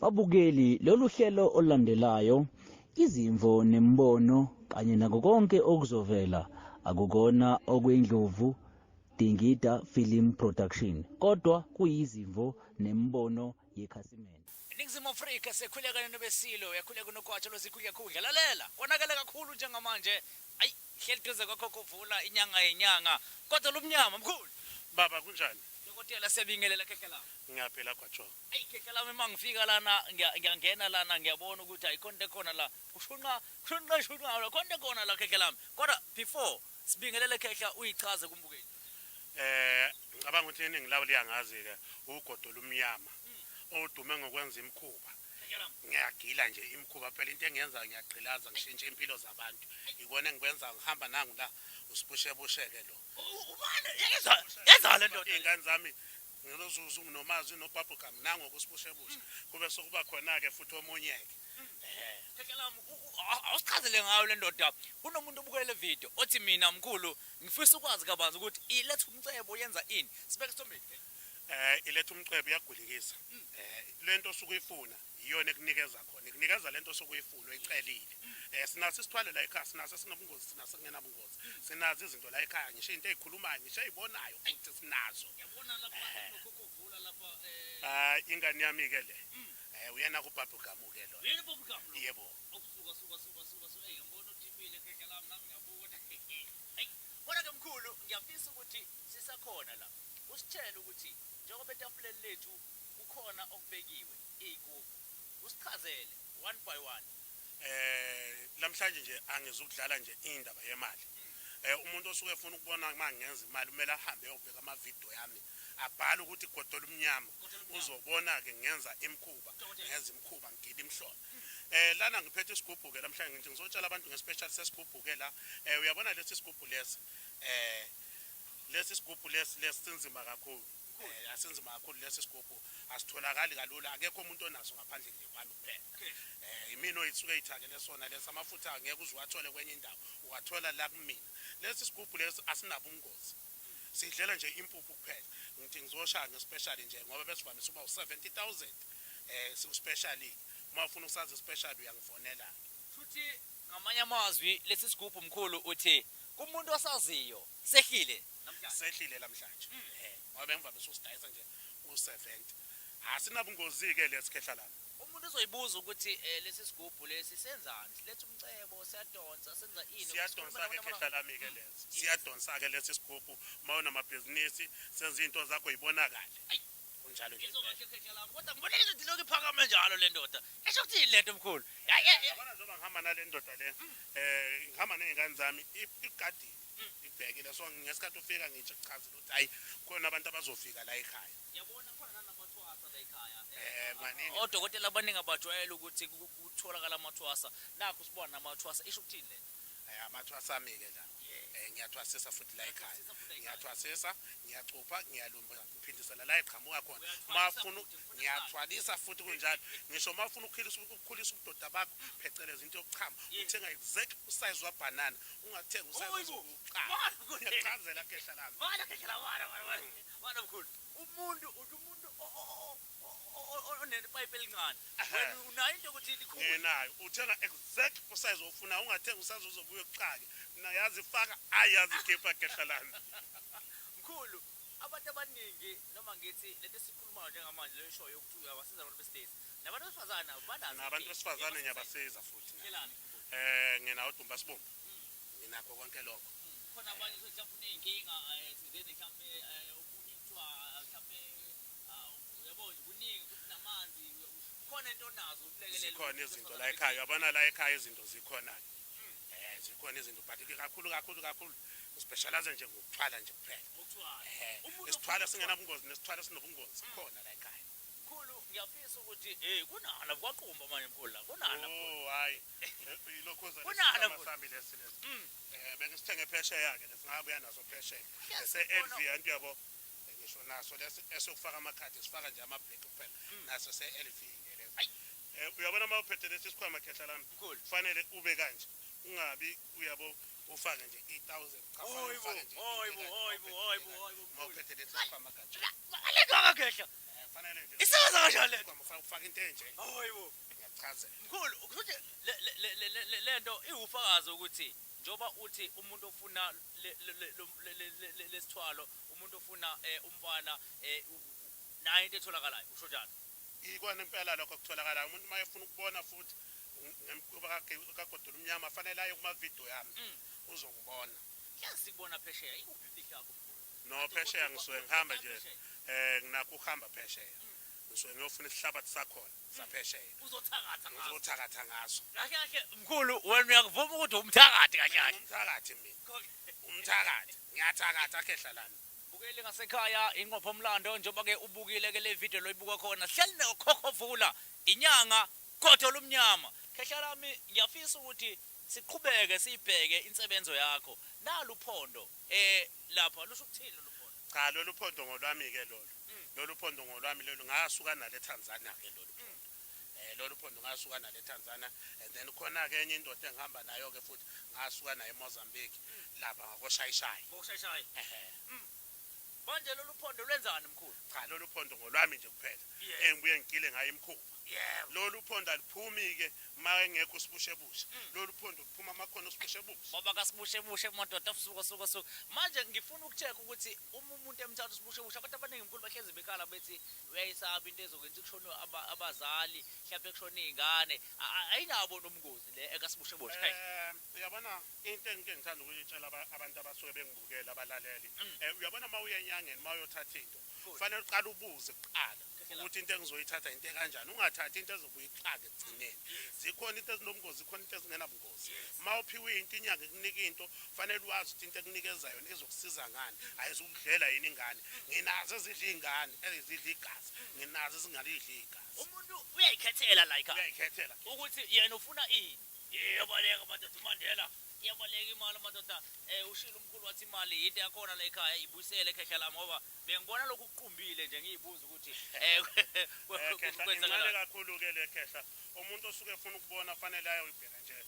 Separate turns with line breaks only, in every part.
Babukeli, lolu hlelo olulandelayo, izimvo nemibono kanye nako konke okuzovela akukona okwendlovu Dingida Film Production kodwa kuyizimvo nemibono yekhasimende.
Eningizimu Afrika sekhuleka nobesilo yakhuleka nogwatsha lwezikhudlakhudla lalela konakele kakhulu njengamanje ayi hleli duze kwakho kuvula inyanga yenyanga kodwa lumnyama mkhulu.
Baba kunjani?
Dokotela siyabingelela khehla lami.
Ngiyaphila Gwajo.
Ayi khehla lami uma ngifika lana ngiyangena lana ngiyabona ukuthi ayikho into ekhona la kushunqa kushunqa shunqa la khona into ekhona la khehla lami. Kodwa before sibingelele khehla uyichaze kumbukeli.
Eh ngicabanga ukuthi iningi lawo liyangazi ke ugodo lumnyama odume ngokwenza imikhuba. Ngiyagila nje imikhuba phela into engiyenza ngiyagqilaza ngishintshe impilo zabantu. Ikona engikwenza ngihamba nangu la usibushebusheke lo.
Ubani yeza yeza le ndoda.
Iy'ngane zami ngilozuzu nginomazi nobubblegum nango kusibushebushe kube sokuba khona-ke futhi omunye-ke.
Khehla lami awusichazele ngayo le ndoda. Kunomuntu obukele le video othi mina mkhulu ngifisa ukwazi kabanzi ukuthi iletha umcebo yenza ini. Sibeke isithombeni.
Iletha umcebo iyagwilikisa. Lento osuke uyifuna iyona ekunikeza khona. Ikunikeza lento osuke uyifuna oyicelile. Sinaso isithwalo la ekhaya, sinaso esinobungozi, sinaso esingenabungozi. Sinazo izinto la ekhaya, ngisho into ezikhulumayo, ngisho ezibonayo futhi sinazo.
Yabona lapha kunokhokhovula lapha
Hayi ingane yami ke le. Uyena ku bubblegum ke lo.
Uyena bubblegum lo.
Yebo.
Awusuka suka suka suka suka hey ngibona uthibile khehla lami nami ngiyabuka. Hey kodwa ke mkhulu ngiyafisa ukuthi sisakhona la. Usitshele ukuthi njengoba etafuleni lethu kukhona okubekiwe iy'gubhu usichazele one by one.
Namhlanje nje angizukudlala nje indaba yemali. Umuntu osuke efuna ukubona uma ngenza imali kumele ahambe eyobheka ama-video yami abhale ukuthi godola umnyama uzobona ke ngenza imikhuba ngenza imikhuba ngigila imihlola. Lana ngiphethe isigubhu ke namhlanje ngithi ngizotshela abantu nge-special sesigubhu ke la. Uyabona lesi sigubhu lesi lesi sigubhu lesi lesinzima kakhulu. Asinzima kakhulu lesi sigubhu asitholakali kalula akekho umuntu onaso ngaphandle nje kwami kuphela. Imina oyitsuke eyithakele sona lesi amafutha angeke uze uwathole kwenye indawo uwathola la kumina. Lesi sigubhu lesi asinabo ubungozi. Sidlela nje impuphu kuphela. Ngithi ngizoshaya nge-special nje ngoba besivamise ukuba u-70,000 siku-special. Uma ufuna ukusazi special uyangifonela.
Futhi ngamanye amazwi lesi sigubhu mkhulu uthi kumuntu osaziyo sehlile
namhlanje. Sehlile namhlanje. Ngoba bengivamise ukusidayisa nje u-70. Asinabungozi ke lesi khehla lami.
Umuntu uzoyibuza ukuthi lesi sigubhu lesi senzani? Siletha umcebo, siyadonsa, senza ini?
Siyadonsa ke khehla lami ke lesi. Siyadonsa ke lesi sigubhu uma unamabhizinisi senza into zakho ibonakale. Kunjalo nje.
Izokwahle khehla lami kodwa ngibona le ndoda ilokhu iphakame njalo le ndoda. Esho ukuthini le nto mkhulu?
Yabona njengoba ngihamba nale ndoda le ngihamba ney'ngane zami igadile ibhekile so ngesikhathi ufika ngitsho kuchazela ukuthi hayi khona abantu abazofika la ekhaya.
Yabona khona namathwasa la ekhaya.
Maningi.
Odokotela abaningi abajwayele ukuthi kutholakala amathwasa. Nakho sibona namathwasa isho ukuthini le nto?
Amathwasa ami ke la. Ngiyathwasisa futhi la ekhaya. Ngiyathwasisa, ngiyacupha, ngiyalumba, ngiphindisela la eqhamuka khona. Mafuna ngiyathwalisa futhi kunjalo. Ngisho mafuna ukukhulisa ubudoda bakho phecelezi into yokuchama, uthenga exact usize wa banana, ungathenga usize wokuchama. Ngiyachazela khehla lami.
Bala khehla bala bala. Bala mkhulu. Umuntu uthi umuntu onepipe elincane. Wena unayo into ukuthi likhulu.
Nginayo. Uthenga exact usize ofuna, ungathenga usize ozobuye uxake. Mina yazi faka ayazi khipha khehla lami.
Mkhulu, abantu abaningi noma ngithi lento esikhulumayo njengamanje leyo show yokuthi uyabasiza abantu besilisa. Nabantu besifazane nabo banazo.
Nabantu besifazane ngiyabasiza futhi. Nginawo Dumba Sibumbu. Nginakho konke lokho.
Khona abanye mhlawumbe uneyinkinga thizeni mhlawumbe omunye kuthiwa mhlawumbe uyabo nje kuningi futhi namanzi khona into onazo ukulekelela.
Zikhona izinto la ekhaya. Uyabona la ekhaya izinto zikhona. Zikhona izinto but ke kakhulu kakhulu kakhulu specialize nje ngokuthwala nje kuphela.
Ngokuthwala.
Isithwala singenabungozi nesithwala sinobungozi khona la ekhaya.
Mkhulu ngiyafisa ukuthi kunala kwaqumba manje mkhulu la kunala.
Oh hayi. Ilokhoza
Kunala mkhulu.
sami lesi lesi. Bengisithenge phesheya ke lesingabuya naso phesheya. Ese LV anti yabo ngisho naso lesi esokufaka amakhadi sifaka nje ama black kuphela. Naso se LV ke lesi. Uyabona uma uphethe lesi sikhwama khehla lami kufanele ube kanje. Ungabi uyabo ufake nje i1000 cha ufake nje.
Hayibo hayibo hayibo hayibo.
Uma uphethe lesi sikhwama kanje.
Alekanga khehla.
Fanele nje.
Isebenza kanjani lento?
Ufaka ufaka into enje.
Hayibo.
Ngiyachazela.
Mkhulu, kusho lento iwufakazi ukuthi njoba uthi umuntu ofuna lesithwalo, umuntu ofuna umfana, nayo into etholakalayo, usho njalo?
Ikona impela lokho kutholakalayo. Umuntu uma efuna ukubona futhi ngemikhuba kaGodolo Umnyama fanele aye kuma-video yami, uzongibona.
Hlezi sikubona phesheya, ikuphi imfihlo yakho mkhulu?
No, phesheya ngisuke ngihamba nje, nginakho ukuhamba phesheya. Ngisuke ngiyofuna isihlabathi sakhona saphesheya.
Uzothakatha ngaso.
Ngizothakatha ngaso.
Kahle kahle mkhulu, wena uyakuvuma ukuthi umthakathi kahle kahle?
Umthakathi mina. Umthakathi. Ngiyathakatha khehla lami.
Bukele ngasekhaya inqopho mlando, njengoba ke ubukile ke le video loyibuka khona. Sihleli noKhokhovula, inyanga Godolo Umnyama. Khehla lami, ngiyafisa ukuthi siqhubeke siyibheke insebenzo yakho. Nalu phondo lapha lusho ukuthini lolu phondo?
Cha, lolu phondo ngolwami ke lolu. Lolu phondo ngolwami lolu, ngasuka nale Tanzania ke lolu phondo. Lolu phondo ngasuka nale Tanzania, and then khona ke enye indoda engihamba nayo ke futhi ngasuka naye eMozambique lapha ngakoshayishayi.
Ngokushayishayi. Manje lolu phondo lwenzani mkhulu?
Cha, lolu phondo ngolwami nje kuphela. Engibuye ngigile ngayo imikhuba. Lolu phondo aliphumi ke uma engekho usibushebushe. Lolu phondo luphuma amakhona usibushebushe.
Baba kasibushebushe madoda, suka suka suka. Manje ngifuna ukucheck ukuthi uma umuntu emthatha usibushebushe, abantu abaningi mkhulu bahlezi bekhala bethi uyayisaba into ezokwenza kushone abazali, mhlawumbe kushone izingane. Ayinabo nomngozi le ekasibushebushe.
Uyabona into engike ngithanda ukuyitshela abantu abasuke bengibukela, abalaleli. Uyabona uma uya enyangeni, uma uyothatha into, kufanele uqale ubuze kuqala ukuthi into engizoyithatha into ekanjani. Ungathathi into ezobuye ixake ekugcineni. Zikhona into ezinobungozi, zikhona into ezingenabungozi. Uma uphiwe into inyanga ikunika into, kufanele wazi ukuthi into ekunikeza yona izokusiza ngani. Ayizukudlela yini ingane. Nginazo ezidla ingane, ezidla igazi. Nginazo ezingalidli igazi.
Umuntu uyayikhethela la ekhaya.
Uyayikhethela.
Ukuthi yena ufuna ini. Iyabaleka madoda uMandela. Iyabaleka imali madoda. Ushilo umkhulu wathi imali into yakhona la ekhaya, ibuyisele ekhehla lami, ngoba bengibona lokhu kuqumbile nje, ngiyibuza ukuthi,
Khehla,
kwenzakalani?
incane kakhulu ke le khehla. Umuntu osuke efuna ukubona fanele ayoyibheka nje,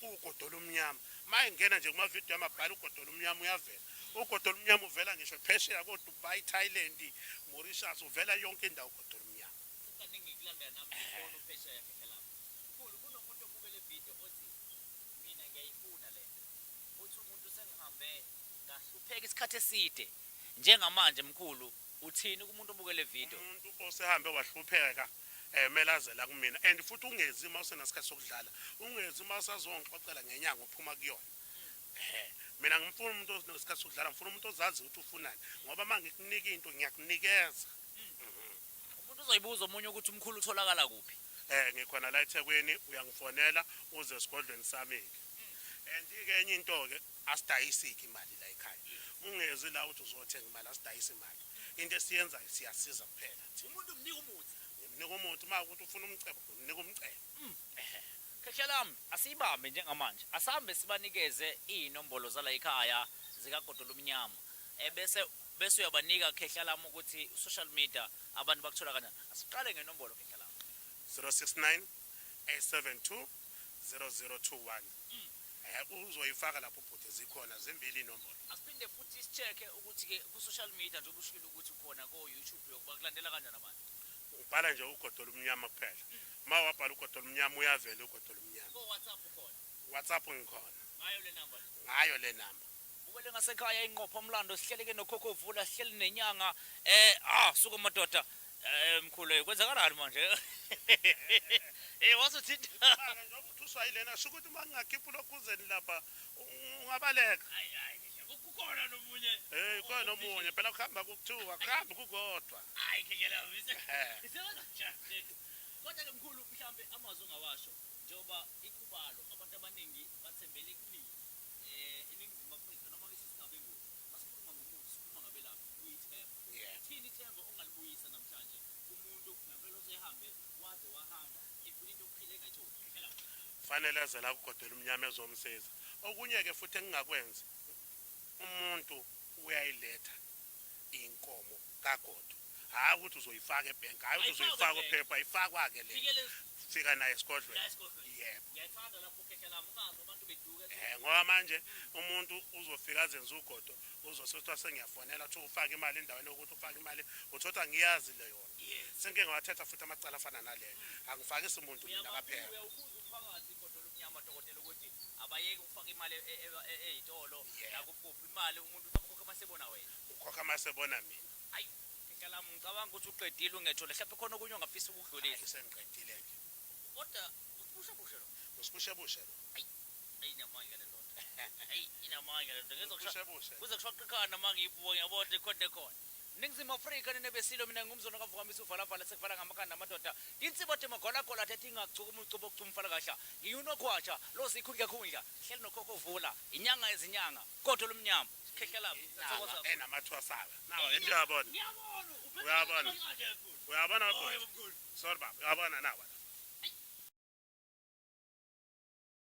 uGodolo Umnyama. Uma engena nje kuma-video amabhala uGodolo Umnyama uyavela. UGodolo Umnyama uvela ngisho phesheya ko-Dubai, Thailand, Mauritius, uvela yonke indawo uGodolo Umnyama.
Sekukaningi ngikulandela nami ngibona uphesheya khehla lami. Mkhulu, kunomuntu obukele video othi mina ngiyayifuna lento. Uthi umuntu sengihambe ngahlupheka isikhathi eside. Njengamanje mkhulu, uthini kumuntu obukele video?
Umuntu osehambe wahlupheka, kumele aze la kumina. And futhi ungezi uma usenesikhathi sokudlala, ungezi uma usazongixoxela ngenyanga uphuma kuyona. Mina ngimfuna umuntu onesikhathi sokudlala, ngifuna umuntu ozazi ukuthi ufunani, ngoba uma ngikunika into ngiyakunikeza.
Umuntu uzoyibuza omunye ukuthi umkhulu utholakala kuphi?
Ngikhona la eThekwini, uyangifonela uze esigodlweni sami-ke. And-ke enye into-ke, asidayisi-ke imali la ekhaya. Ungezi la uthi uzothenga imali, asidayisi imali. Into esiyenzayo siyasiza kuphela.
Umuntu umnika umuthi.
Ngimnika umuthi, uma ukuthi ufuna umcebo, ngimnika umcebo.
Khehla lami, asiyibambe njengamanje. Asambe sibanikeze iy'nombolo zala ekhaya zikaGodolo Umnyama. Bese uyabanika khehla lami ukuthi social media abantu bakuthola kanjani. Asiqale ngenombolo khehla lami.
069 872 0021. Uzoyifaka lapho ubhuti, zikhona zimbili inombolo.
Asiphinde futhi sicheck-e ukuthi-ke ku-social media njengoba ushilo ukuthi ukhona ko-YouTube, yokuba kulandela kanjani abantu?
Ubhala nje uGodolo Umnyama kuphela. Uma wabhala uGodolo Umnyama uyavela uGodolo Umnyama.
Ko-WhatsApp ukhona?
WhatsApp ngikhona.
Ngayo le number le?
Ngayo le number.
Bukele ngasekhaya inqopho mlando, sihleli ke noKhokhovula, sihleli nenyanga. Suka madoda. Mkhulu, kwenzakalani manje? Wasuthinta.
Manje njengoba uthuswa yilena, sho ukuthi uma ngingakhipha ulokhuzeni lapha ungabaleka.
Hayi, hayi, kukhona nomunye.
Khona nomunye phela, kuhamba kuthiwa kuhambi kukodwa.
Hayi, khekela isebenza njani? Kodwa ke mkhulu, mhlambe amazwi ongawasho njengoba ikhubalo abantu abaningi bathembele kulini eNingizimu Afrika, noma ke singabe nguni. Masikhuluma ngomuthi, sikhuluma ngabelaphi, kuyithemba. Thini ithemba ongalibuyisa namhlanje umuntu ngempela osehambe waze wahamba efuna into yokuphila engayitholi? Khehla.
Fanele eze la kuGodolo Umnyama ezomsiza. Okunye ke futhi engingakwenzi, umuntu uyayiletha inkomo kagodo, hhayi ukuthi uzoyifaka ebhenki, hhayi ukuthi
Ayifakwa
uzoyifaka
ebhenki.
uphepha, ayifakwa-ke le.
Fikele
Fika naye esigodlweni.
La esigodlweni.
Yebo.
Ngiyayithanda lapho khehla lami, ungazi abantu beduke.
Ngoba manje umuntu uzofika azenze ugodo, uzosothiwa sengiyafonela, kuthiwa ufake imali endaweni yokuthi ufake imali, uthotha ngiyazi le yona. Sengike ngawathetha futhi amacala afana naleyo. Angifakisi muntu mina kaphela.
Uyawukhuza umphakathi kodwa lomnyama dokotela ukuthi abayeke ukufaka imali ey'tolo nakuphi imali umuntu ukhokha uma sebona wena.
Ukhokha uma sebona mina.
Ayi, khehla lami, ngicabanga ukuthi uqedile ungethole. Mhlawumbe khona okunye ongafisa ukukudlulisa.
Sengiqedile-ke.
Kodwa usibushebushe lo.
Usibushebushe lo.
Ayi, inamandla le ndoda. Ayi, inamandla le ndoda. Ngizwa
Usibushebushe.
Kuze kushoqa ikhanda uma ngiyibuka, ngiyabona ukuthi ikhona ekhona. Ningizimu Afrika ninebesilo, mina ngumzono kavukamisa uvalavala sekuvala ngamakhanda amadoda. Insibo de magolagola athethe ingagcuka umcubo okucuma umfana kahla. Ngiyunokhwatsha lo sikhundla khundla. Hleli nokhokho vula inyanga ezinyanga. Kodwa lomnyama. Khehla lapho.
Inyanga enamathwasana. Nawa into uyabona.
Ngiyabona.
Uyabona. Uyabona
Oh,
baba. Sorry baba, uyabona nawa.